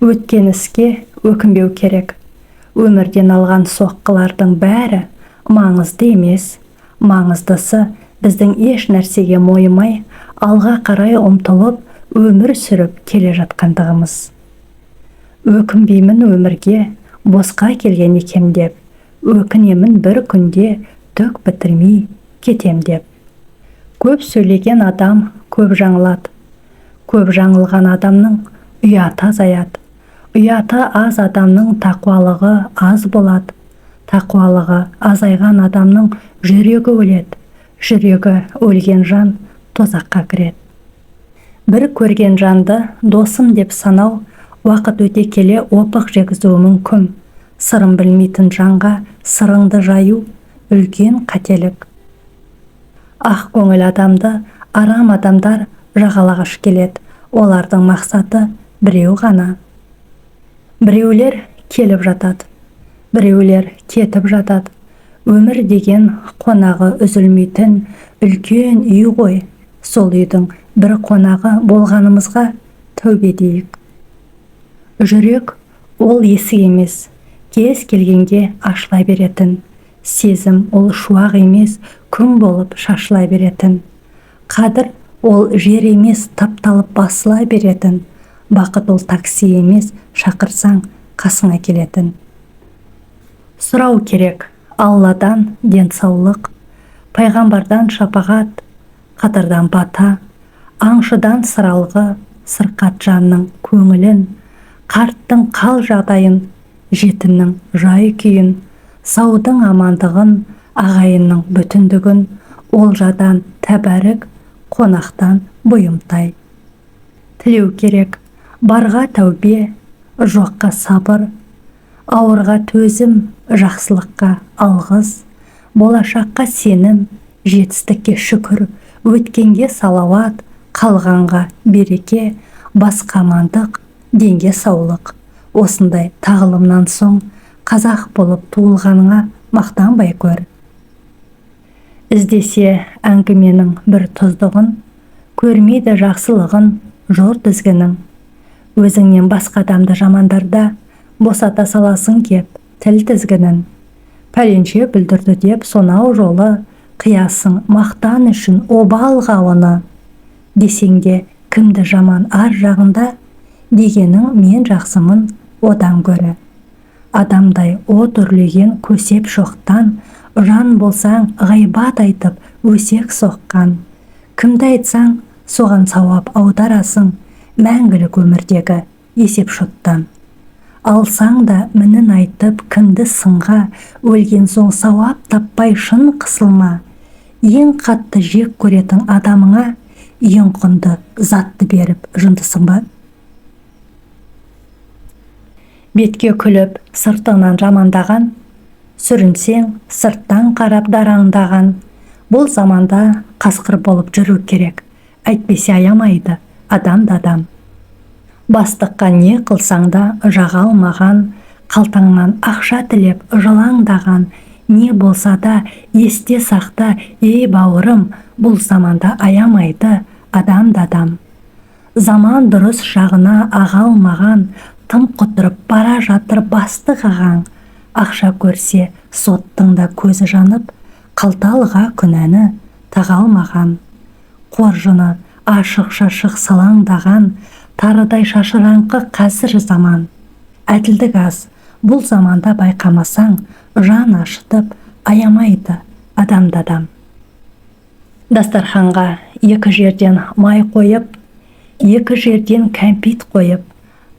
Өткен іске өкінбеу керек. Өмірден алған соққылардың бәрі маңызды емес. Маңыздысы біздің еш нәрсеге мойымай, алға қарай ұмтылып, өмір сүріп келе жатқандығымыз. Өкінбеймін өмірге босқа келген екем деп, өкінемін бір күнде түк бітірмей кетем деп. Көп сөйлеген адам көп жаңылады. Көп жаңылған адамның ұяты азаяды. Ұяты аз адамның тақуалығы аз болады. Тақуалығы азайған адамның жүрегі өледі. Жүрегі өлген жан тозаққа кіреді. Бір көрген жанды досым деп санау уақыт өте келе опық жегізуі мүмкін. Сырын білмейтін жанға сырыңды жаю үлкен қателік. Ақ көңіл адамды арам адамдар жағалағыш келеді. Олардың мақсаты біреу ғана. Біреулер келіп жатады, біреулер кетіп жатады. Өмір деген қонағы үзілмейтін үлкен үй ғой. Сол үйдің бір қонағы болғанымызға тәубе дейік. Жүрек ол есік емес, кез келгенге ашыла беретін. Сезім ол шуақ емес, күн болып шашыла беретін. Қадір ол жер емес, тапталып басыла беретін. Бақыт ол такси емес, шақырсаң қасыңа келетін. Сұрау керек Алладан денсаулық, пайғамбардан шапағат, қадырдан бата, аңшыдан сыралғы, сырқат жанның көңілін, қарттың қал жағдайын, жетімнің жай-күйін, саудың амандығын, ағайынның бүтіндігін, олжадан тәбәрік, қонақтан бұйымтай. Тілеу керек барға тәубе, жоққа сабыр, ауырға төзім, жақсылыққа алғыс, болашаққа сенім, жетістікке шүкір, өткенге салауат, қалғанға береке, басқа амандық, денге саулық. Осындай тағылымнан соң қазақ болып туылғаныңа мақтанбай көр. Іздесе әңгіменің бір тұздығын, көрмейді жақсылығын жор тізгінің. Өзіңнен басқа адамды жамандарда босата саласың кеп тіл тізгінін. Пәленше бүлдірді деп сонау жолы қиясың мақтан үшін обалға оны. Десең де кімді жаман ар жағында, дегенің мен жақсымын одан гөрі. Адамдай от үрлеген көсеп шоқтан, жан болсаң ғайбат айтып өсек соққан. Кімді айтсаң соған сауап аударасың, мәңгілік өмірдегі есепшоттан. Алсаң да мінін айтып кімді сынға, өлген соң сауап таппай шын қысылма. Ең қатты жек көретін адамыңа ең құнды затты беріп жындысың ба? Бетке күліп сыртыңнан жамандаған, сүрінсең сырттан қарап дараңдаған. Бұл заманда қасқыр болып жүру керек, әйтпесе аямайды адам да адам. Бастыққа не қылсаң да жаға алмаған, қалтаңнан ақша тілеп жылаңдаған, не болса да есте сақта, ей бауырым, бұл заманда аямайды адам да адам. Заман дұрыс жағына аға алмаған, тым құтырып бара жатыр бастық ағаң. Ақша көрсе соттың да көзі жанып, қалталыға күнәні таға алмаған. Қоржыны ашық-шашық салаңдаған, тарыдай шашыраңқы қазір заман. Әділдік аз, бұл заманда байқамасаң, жан ашытып аямайды адам да адам. Дастарханға екі жерден май қойып, екі жерден кәмпит қойып,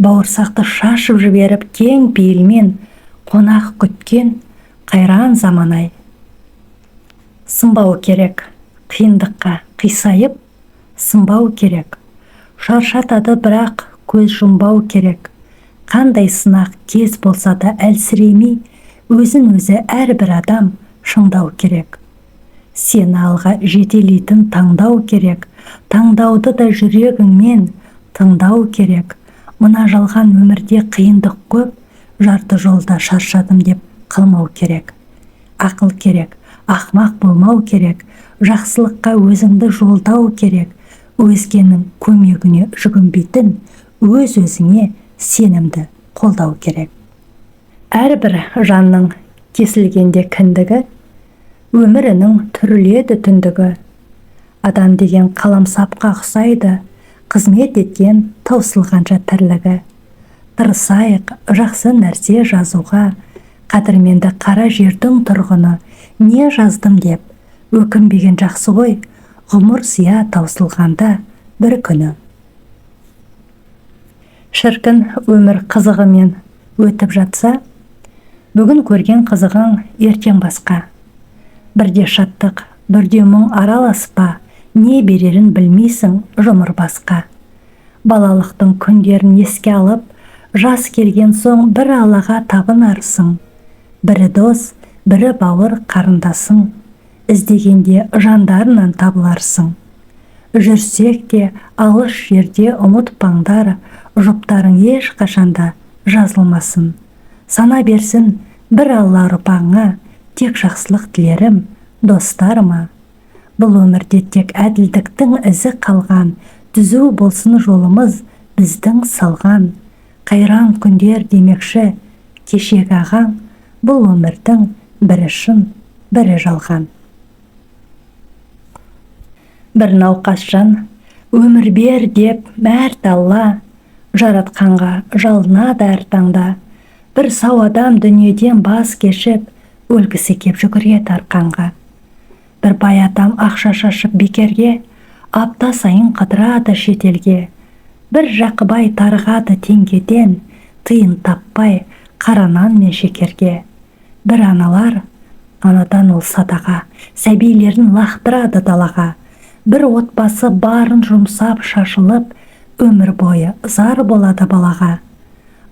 бауырсақты шашып жіберіп кең пейілмен қонақ күткен қайран заман-ай. Сынбау керек, қиындыққа қисайып, сынбау керек. Шаршатады бірақ көз жұмбау керек. Қандай сынақ кез болса да әлсіремей, өзін өзі әрбір адам шыңдау керек. Сені алға жетелейтін таңдау керек. Таңдауды да жүрегіңмен тыңдау керек. Мына жалған өмірде қиындық көп, жарты жолда шаршадым деп қалмау керек. Ақыл керек, ақмақ болмау керек, жақсылыққа өзіңді жолдау керек. Өзгенің көмегіне жүгінбейтін, өз-өзіңе Сенімді қолдау керек. Әрбір жанның кесілгенде кіндігі, өмірінің түріледі түндігі. Адам деген қаламсапқа ұқсайды, қызмет еткен таусылғанша тірлігі. Тырысайық жақсы нәрсе жазуға, қадірменді қара жердің тұрғыны, не жаздым деп өкінбеген жақсы ғой, ғұмыр зия таусылғанда бір күні. Шіркін, өмір қызығымен өтіп жатса, бүгін көрген қызығың ертең басқа. Бірде шаттық, бірде мұң араласпа, не берерін білмейсің жұмыр басқа. Балалықтың күндерін еске алып, жас келген соң бір Аллаға табынарсың. Бірі дос, бірі бауыр қарындасың, іздегенде жандарынан табыларсың. Жүрсек те алыс жерде, ұмытпаңдар, жұптарың ешқашанда жазылмасын. Сана берсін бір Алла ұрпағыңа, тек жақсылық тілерім достарыма. Бұл өмірде тек әділдіктің ізі қалған, түзу болсын жолымыз біздің салған. Қайран күндер демекші кешегі ағаң, бұл өмірдің бірі шын, бірі жалған. Бір науқас жан өмір бер деп мәрт Алла жаратқанға жалынады әр таңда. Бір сау адам дүниеден бас кешіп, өлгісі кеп жүгіреді арқанға. Бір бай адам ақша шашып бекерге, апта сайын қыдырады шетелге. Бір жақыбай тарығады теңгеден, тиын таппай қара нан мен шекерге. Бір аналар анадан ол садаға, сәбилерін лақтырады далаға. Бір отбасы барын жұмсап шашылып, өмір бойы зар болады балаға.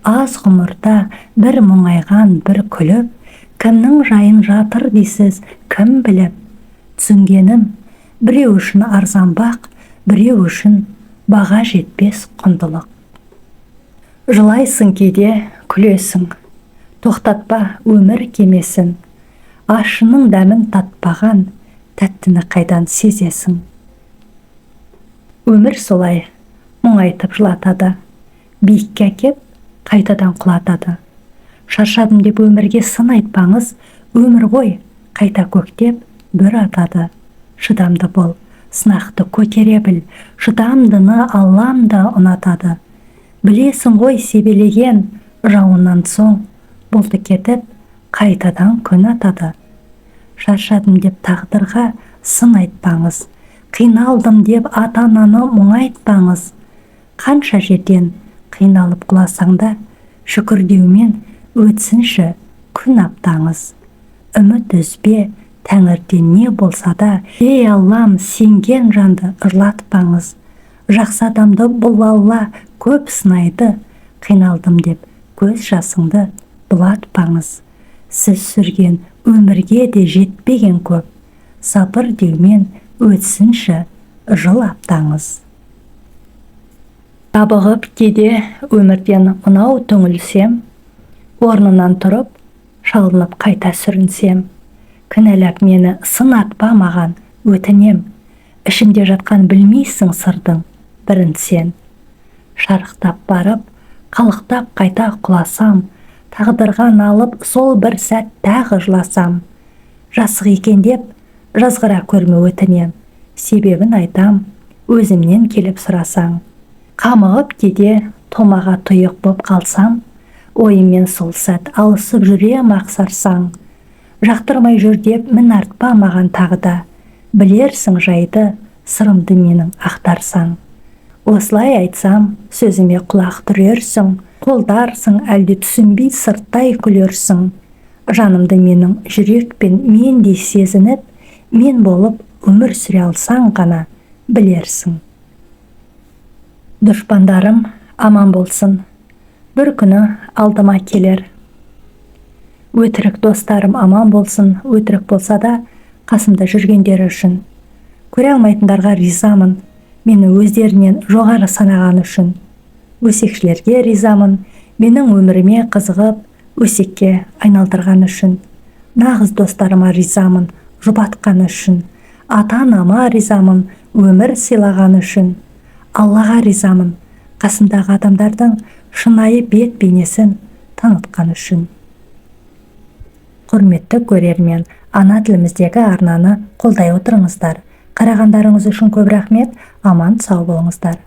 Аз ғұмырда бір мұңайған, бір күліп, кімнің жайын жатыр дейсіз, кім біліп? Түсінгенім, біреу үшін арзан бақ, біреу үшін баға жетпес құндылық. Жылайсың кейде, күлесің, тоқтатпа өмір кемесін. Ащының дәмін татпаған, тәттіні қайдан сезесің? Өмір солай мұңайтып жылатады, биікке әкеп қайтадан құлатады. Шаршадым деп өмірге сын айтпаңыз, өмір ғой қайта көктеп бүр атады. Шыдамды бол, сынақты көтере біл, шыдамдыны Аллам да ұнатады. Білесің ғой, себелеген жауыннан соң бұлты кетіп қайтадан күн атады. Шаршадым деп тағдырға сын айтпаңыз, қиналдым деп ата-ананы мұңайтпаңыз. Қанша жерден қиналып құласаң да, шүкір деумен өтсінші күн аптаңыз. Үміт үзбе тәңірден не болса да, ей Аллам, сенген жанды жылатпаңыз. Жақсы адамды бұл Алла көп сынайды, қиналдым деп көз жасыңды бұлатпаңыз. Сіз сүрген өмірге де жетпеген көп, сабыр деумен өтсінші жыл аптаңыз. Табығып кейде өмірден мынау түңілсем, орнынан тұрып, шалынып қайта сүрінсем, кінәлап мені сын атпа маған, өтінем, ішімде жатқан білмейсің сырдың бірін сен. Шарықтап барып, қалықтап қайта құласам, тағдырға налып сол бір сәт тағы жыласам, жасық екен деп жазғыра көрме өтінем, себебін айтам, өзімнен келіп сұрасаң. Қамығып кейде томаға тұйық боп қалсам, ойыммен сол сәт алысып жүрем ақ сарсаң. Жақтырмай жүр деп мін артпа маған тағы да, білерсің жайды, сырымды менің ақтарсаң. Осылай айтсам, сөзіме құлақ түрерсің, қолдарсың, әлде түсінбей сырттай күлерсің. Жанымды менің жүрекпен мендей сезініп, мен болып өмір сүре алсаң ғана білерсің. Дұшпандарым аман болсын, бір күні алдыма келер. Өтірік достарым аман болсын, өтірік болса да қасымда жүргендері үшін. Көре алмайтындарға ризамын, мені өздерінен жоғары санаған үшін. Өсекшілерге ризамын, менің өміріме қызығып, өсекке айналдырған үшін. Нағыз достарыма ризамын, жұбатқаны үшін. Ата-анама ризамын, өмір сыйлағаны үшін. Аллаға ризамын, Қасымдағы адамдардың шынайы бет бейнесін танытқан үшін. Құрметті көрермен, ана тіліміздегі арнаны қолдай отырыңыздар. Қарағандарыңыз үшін көп рахмет. Аман сау болыңыздар.